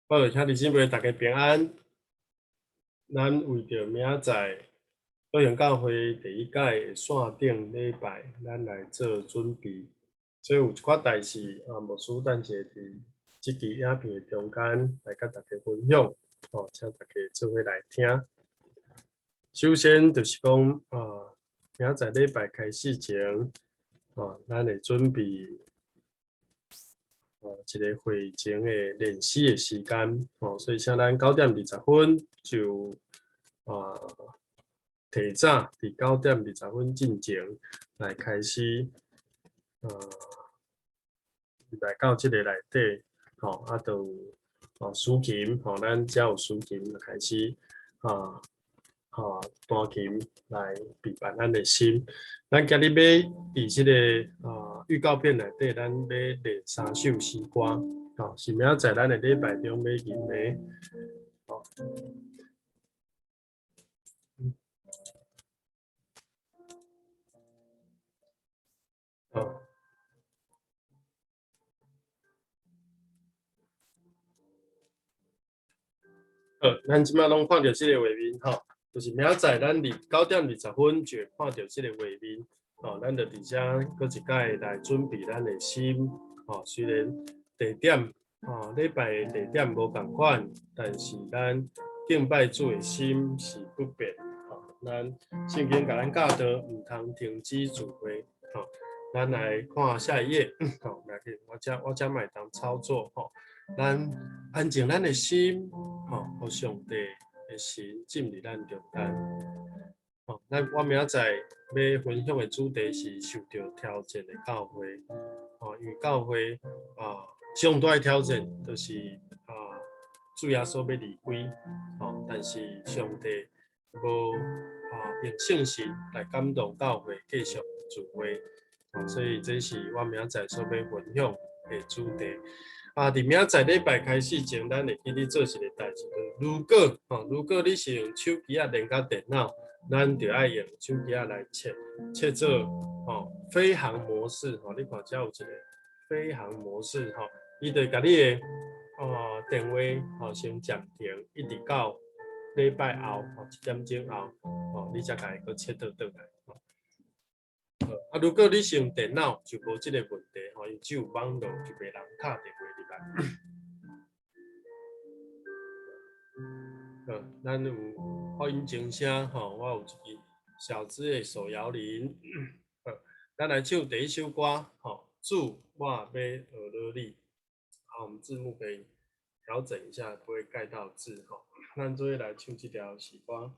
好，兄弟姊妹，大家平安。咱為著明仔載道行教會第一屆的線頂禮拜，咱來做準備。所以有一寡代誌啊，牧師等下佇這支影片的中間來佮大家分享，哦，請大家做伙來聽。首先就是講啊，明仔載禮拜開始前，哦，咱會準備一個會前的練習的時間，哦，所以請咱9點20分就提早佇九點二十分進前來開始，來到這個內底，吼，啊，就有哦，司琴，吼，咱遮有司琴就開始，啊，吼，彈琴來備辦咱的心。咱今日欲佇這个預告片內底，咱欲練三首詩歌，吼，是明仔載咱的禮拜中欲吟的，吼。好。好，咱這擺攏看著這个畫面，吼，就是明仔載咱佇9點20分就會看著這个畫面，吼，咱就佇遮閣一擺來準備咱的心，吼，雖然地點，吼，禮拜的地點無仝款，但是咱敬拜主的心是不變，吼，咱聖經共咱教導，毋通停止聚會，吼，咱來看下一頁，吼，來去，我這嘛會當操作，吼，咱安靜咱的心，吼，予上帝的神進入咱中間，吼，咱我明仔載欲分享的主題是受著挑戰的教會，吼，因為教會啊，上大的挑戰就是啊，主耶穌欲離開，吼，但是上帝無啊用聖神來感動教會繼續聚會，吼，所以這是我明仔載所欲分享的主題。啊，佇明仔載禮拜開始前，咱會記得做一个代誌，就是如果吼，如果你是用手機仔連佮電腦，咱就愛用手機仔來切切做吼飛行模式吼。你看遮有一个飛行模式吼，伊就共你的哦電話吼先暫停，一直到禮拜後吼1點鐘後吼，你才共伊閣切倒轉來。啊，如果你是用電腦，就無這个問題吼，伊只有網路就袂人敲電話入來。好，咱有福音鐘聲吼，我有一支小支的手搖鈴。好，咱來唱第一首歌吼，主，我欲學落你。好，我們字幕可以調整一下，不會蓋到字吼。咱做伙來唱這條詩歌。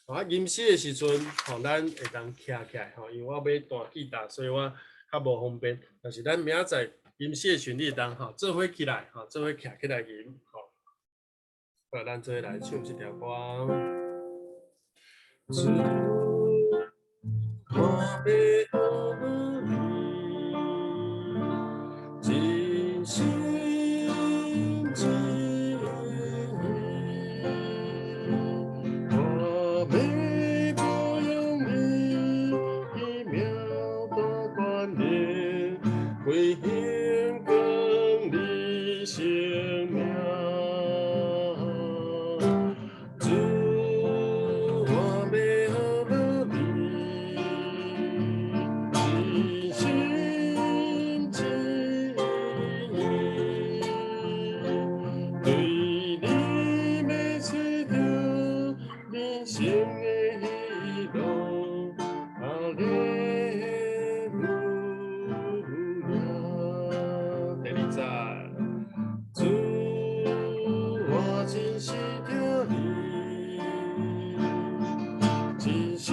啊，吟詩的時陣，吼，咱會當徛起來，吼，因為我欲彈吉他，所以我較無方便。但是咱明仔載吟詩的時陣，你會當吼做伙起來，吼，做伙徛起來吟，吼。好，咱做伙來唱這條歌。主，我欲學落你，真心真意，我欲保養你奇妙大權能，為顯光你聖名。主，我欲學落你，真心真意，對你欲揣著人生的喜樂，哈利路亞。第二節，主，我真實疼你，真心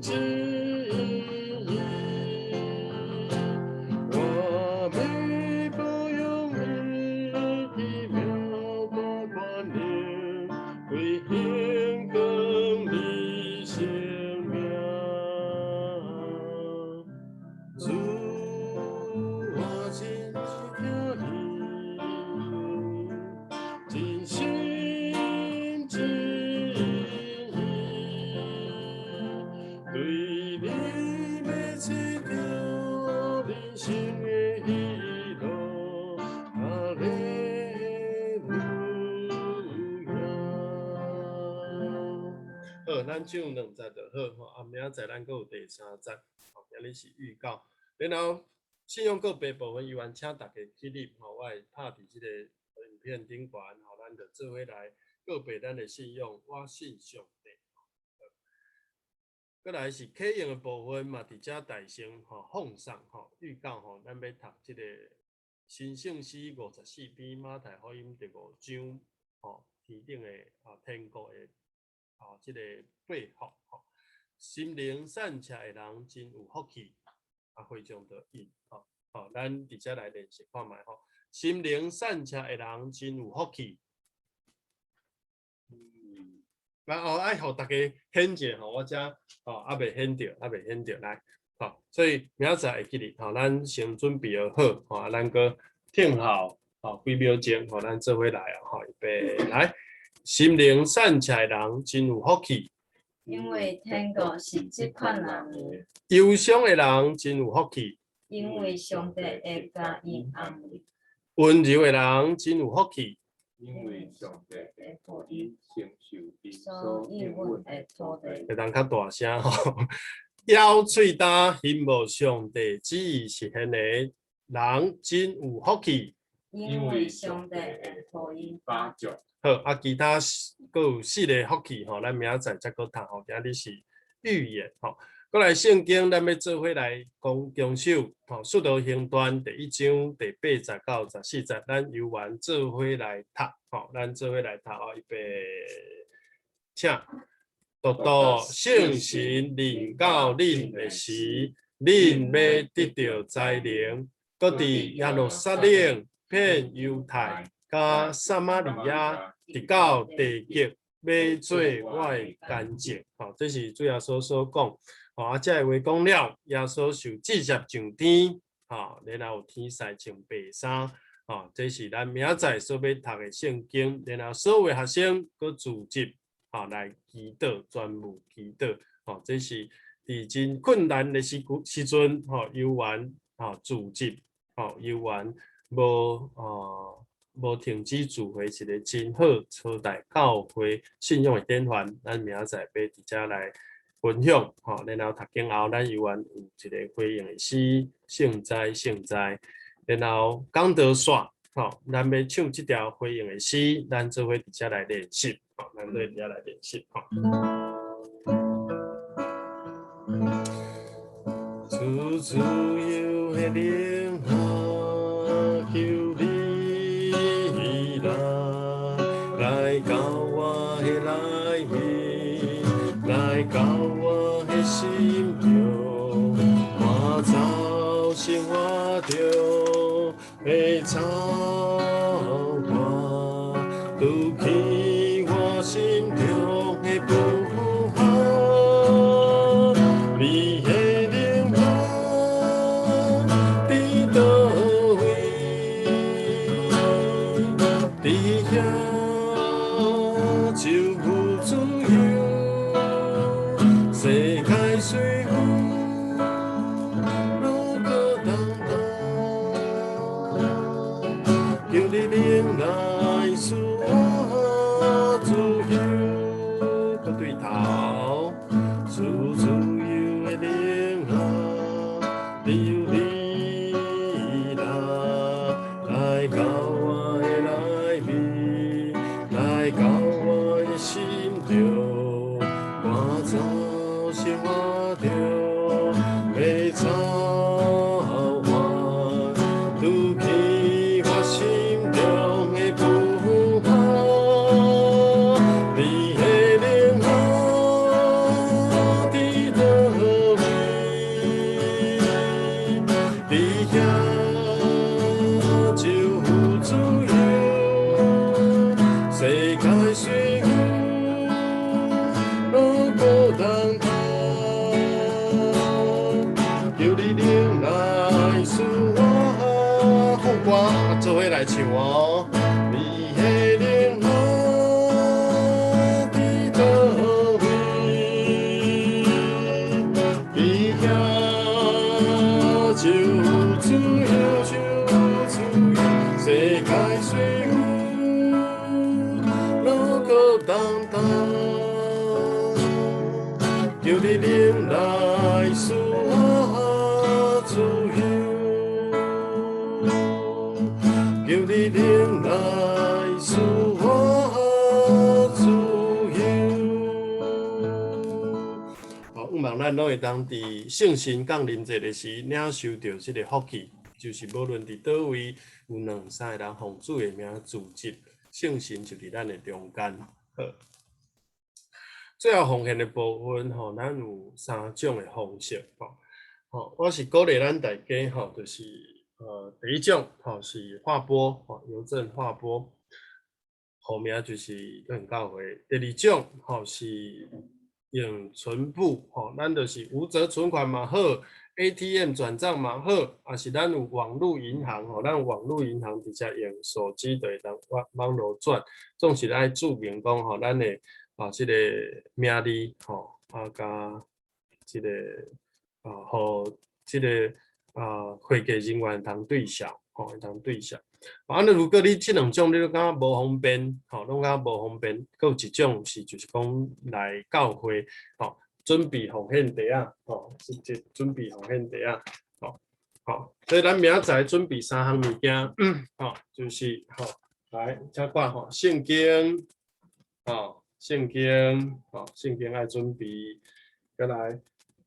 真意，我欲保養你奇妙大權能，為顯光你聖名。主，我真實疼你，真心真意，對你欲揣著人生的喜樂，哈利咱唱兩節就好吼，啊，明仔載咱閣有第三節，吼，今日是預告。然後信仰告白部分，猶原請大家起立，吼，我會拍佇這个影片頂懸，吼，咱就做伙來告白咱的信仰，我信上帝。閣來是啟應的部分嘛，佇遮大聲吼放送吼預告吼，咱欲讀這个神聖詩54篇，馬太福音第五章吼，天頂的啊天國的啊這个八福吼，心靈善赤的人真有福氣，啊，會眾就應吼，吼，咱佇遮來練習看覓吼，心靈善赤的人真有福氣。然後愛予大家顯者吼，我遮吼猶未顯著，猶未顯著來，吼，所以明仔載會記得吼，咱先準備好，吼，咱閣聽好，吼幾秒鐘，吼，咱做伙來啊，吼，預備來，心靈善赤的人真有福氣，因為天國是這款人的。憂傷的人真有福氣，因為上帝會共𪜶安慰。溫柔的人真有福氣，因為上帝會予𪜶承受伊所應允的土地。會當較大聲吼，枵喙焦欣慕上帝旨意實現的人真有福氣，因為上帝會予𪜶飽足。好，啊，其他閣有四个福氣吼，咱明仔載才閣讀吼，今日是預言吼。閣來聖經，咱欲做伙來講經首吼，《使徒行傳》第一章第八節到14節，咱猶原做伙來讀吼，咱做伙來讀哦，預備，請。獨到聖神臨到恁的時，恁欲得著才能，閣佇耶路撒冷、遍猶太、佮撒瑪利亞，直到地極，欲做我的見證。吼，這是主耶穌所講。吼，啊，這个話講了，耶穌受接上天，吼，然後天使穿白衫，吼，這是咱明仔載所欲讀的聖經。然後所有學生閣聚集，吼，來祈禱，專務祈禱，吼，這是佇真困難的時陣，吼，猶原吼聚集，吼，猶原無停止聚會，一个真好初代教會信仰的典範。咱明仔載欲佇遮來分享，吼，然後讀經後，咱猶原有一个回應的詩，聖哉聖哉，然後講道煞，吼，咱欲唱這條回應的詩，咱做伙佇遮來練習，吼，咱做伙佇遮來練習，吼。賜自由的靈啊，求你來，來到我的內面，來到我的心中，趕走生活中的草花，除去我心中的不好，你的靈啊，佇佗位？佇遐就有自由，世界雖有愈閣動盪，求你靈來賜我自由，閣對頭，賜自由的靈啊，只有你來，來到我的內面，來到我的心中，趕走生活中的草花，除去我心中的不好，你的靈啊，佇佗位？佇遐就有自由，世界雖有愈閣動盪，求你靈來賜我放歌，做伙來唱哦。你的靈啊，佇佗位？佇遐就有自由，就有自由。世界雖有愈閣動盪。自由，求你靈來賜我自由。好，向望咱攏會當佇聖神降臨節的時，領受著這个福氣，就是無論佇佗位有兩三个人奉主的名聚集，聖神就佇咱的中間。好，最後奉獻的部分吼，咱有三種的方式吼。吼，我是鼓勵咱大家吼，就是第一種吼是劃撥吼，郵政劃撥，號名就是咱教會。第二種吼是用存簿吼，咱就是無折存款嘛好，ATM 轉賬嘛好，抑是咱有網路銀行吼，咱網路銀行直接用手機就會當網路轉，總是愛註明講吼，咱的啊這个名字吼，啊佮這个啊，予這个啊會計人員通對照，吼，會當對照。啊，那如果你這兩種你攏感覺無方便，吼，攏感覺無方便，閣有一種是就是講來教會，吼，準備奉獻袋仔，吼，直接準備奉獻袋仔，吼，好，所以咱明仔載準備三項物件，吼，就是吼，來，請看吼，聖經，吼，聖經，吼，聖經愛準備，閣來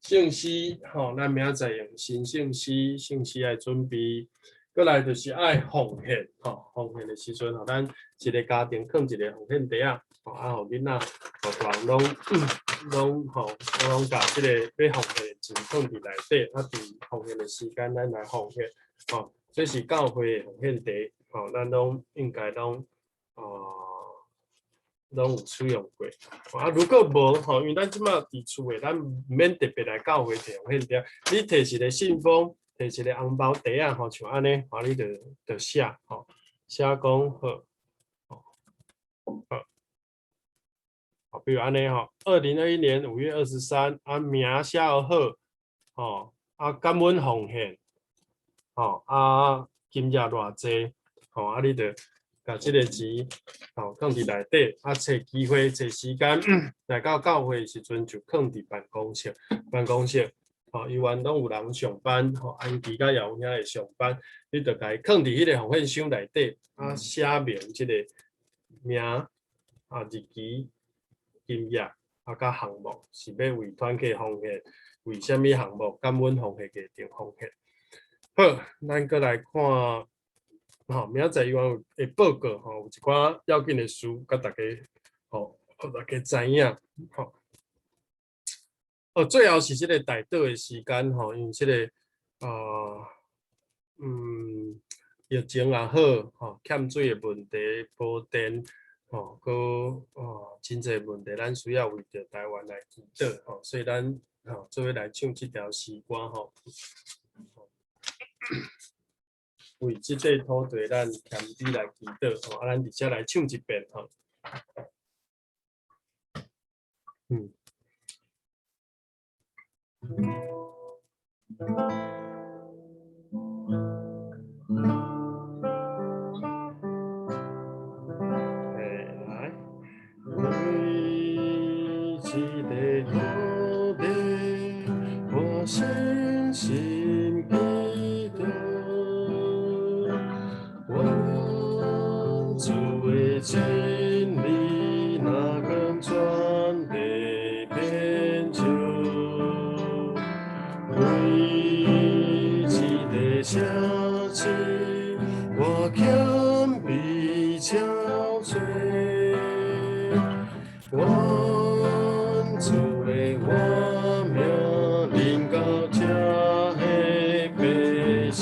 聖詩，吼，咱明仔載用新聖詩，聖詩愛準備。閣來就是愛奉獻，吼，奉獻的時陣，吼，咱一个家庭囥一个奉獻袋仔，吼，啊，予囡仔、予大人攏攏吼，攏共這个欲奉獻的錢囥佇內底，啊，佇奉獻的時間，咱來奉獻，吼，這是教會的奉獻袋，吼，咱攏應該攏，攏有使用過。啊，如果無吼，因為咱這馬佇厝的，咱毋免特別來教會提奉獻袋，你提一个信封，提一个紅包袋仔吼，像按呢，吼，你就就寫吼，寫講好，吼，好，好，比如按呢吼，2021年5月23，啊名寫好，吼，啊感恩奉獻，吼，啊金額偌濟，吼，啊你就共這个錢，吼，囥佇內底，啊揣機會揣時間來到教會的時陣就囥佇辦公室，辦公室。吼，猶原攏有人上班，吼，安琪佮葉有遐會上班，你就共伊囥佇彼个奉獻箱內底，啊，寫明這个名、啊日期、金額，啊佮項目是欲為團契奉獻，為啥物項目，感恩奉獻、家庭奉獻。好，咱閣來看，吼，明仔載猶原會報告，吼，有一寡要緊的事，共大家，吼，予大家知影，吼。哦，最後是這个代禱的時間吼，因為這个啊，疫情也好，吼，欠水的問題、無電，吼，閣哦，真濟問題，咱需要為著台灣來祈禱，吼，所以咱吼做伙來唱這條詩歌吼，為這塊土地，咱謙卑來祈禱，吼，啊，咱佇遮來唱一遍，吼。來，為這个土地，我深深祈禱，願主的真理若光全地遍照，為這个城市，我謙卑憔悴，願主的活命臨到這的百姓，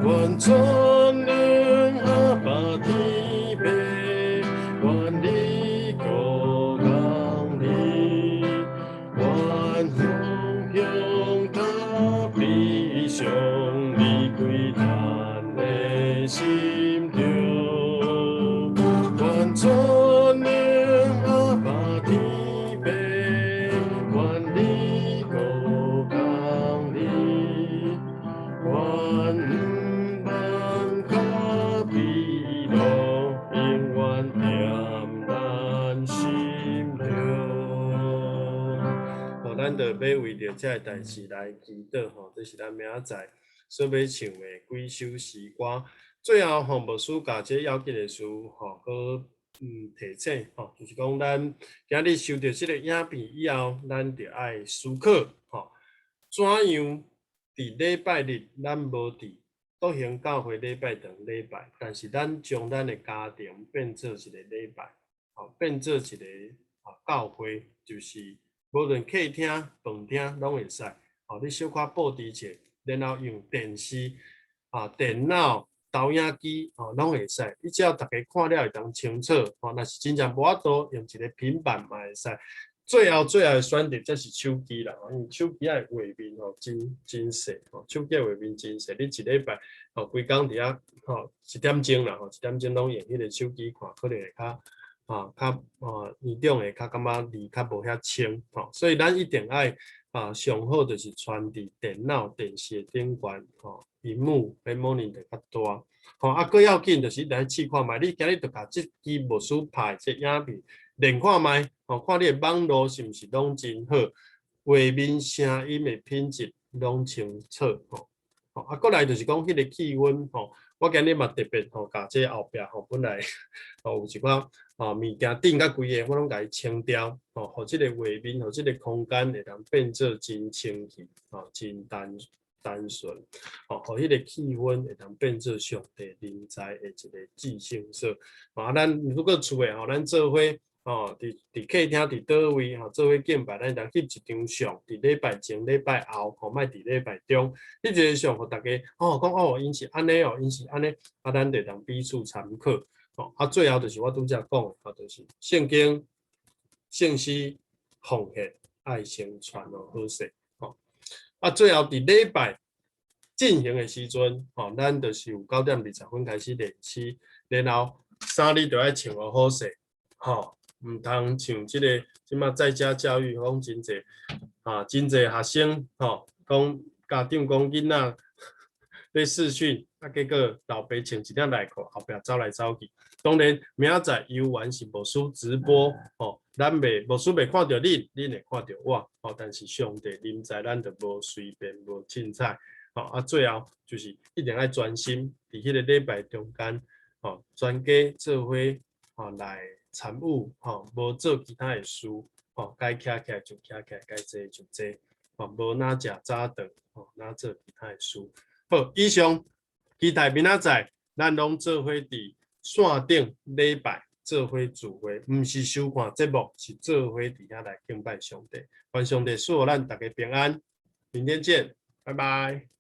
願全能阿爸天父，願你國降臨，願馨香佮悲傷離開咱的心中，願全能阿爸天父，願你國降臨，願萬較悲樂永遠踮咱心中。哦，咱就欲欲為著這个代誌來祈禱吼，這是咱明仔載所欲唱的幾首詩歌。最後吼，牧師共這要緊的事吼，閣提醒吼，就是講咱今日收著這个影片以後，咱著愛思考吼，怎樣佇禮拜日咱無佇獨行教會禮拜堂禮拜，但是咱將咱的家庭變做一個禮拜，吼，變做一個啊教會，就是無論客廳、飯廳攏會使，吼，你小可布置者，然後用電視、啊電腦、投影機，吼，攏會使。你只要逐家看了會當清楚，吼，若是真正無法度，用一個平板嘛會使。最後最後的選擇才是手機啦，因為手機的畫面吼真真細，吼，手機的畫面真細，你一禮拜吼規工佇遐吼一點鐘啦，吼一點鐘攏用彼個手機看，可能會較啊較啊年長會較感覺字較無遐清，吼，所以咱一定愛啊上好就是傳佇電腦、電視的頂懸，吼，螢幕彼 monitor 較大，吼啊，閣要緊就是來試看覓，你今日就共這支牧師拍的這影片練看覓，吼，看你的網路是毋是攏真好，畫面、聲音的品質攏清楚，吼，吼啊，閣來就是講彼個氣氛，吼，我今日嘛特別吼，共這後壁吼，本來吼有一寡吼物件釘甲規个，我攏共伊清掉，吼，予這个畫面，予這个空間會當變做真清氣，吼，真單單純，吼，予彼个氣氛會當變做上帝臨在的一個至聖所。啊，咱如果厝的吼，咱做伙吼，佇佇客廳佇佗位吼，做伙敬拜，咱會當翕一張相，佇禮拜前、禮拜後，吼，莫佇禮拜中，翕一个相，予逐家吼講哦，𪜶是按呢哦，𪜶是按呢，啊，咱就會當彼此參考。吼，啊，最後就是我拄才講的，吼，就是聖經、聖詩、奉獻、愛先傳予好勢。吼，啊，最後佇禮拜進行的時陣，吼，咱就是有9點20分開始練詩，然後衫你著愛穿予好勢，吼。毋通像這個這馬在家教育講真濟啊，真濟學生吼，講家長講囡仔咧視訊，啊結果老爸穿一領內褲，後壁走來走去。當然明仔載猶原是牧師直播，吼，咱袂牧師袂看著恁，恁會看著我，吼，但是上帝臨在，咱就無隨便無凊彩，吼，啊最後就是一定愛專心佇彼個禮拜中間，吼，全家做伙吼來參與，吼，無做其他的事，吼，該徛起來就徛起來，該坐就坐，吼，無哪食早頓，吼，哪做其他的事。好，以上期待明仔載，咱攏做伙佇線頂禮拜做伙聚會，毋是收看節目，是做伙佇遐來敬拜上帝。願上帝賜予咱逐家平安，明天見，拜拜。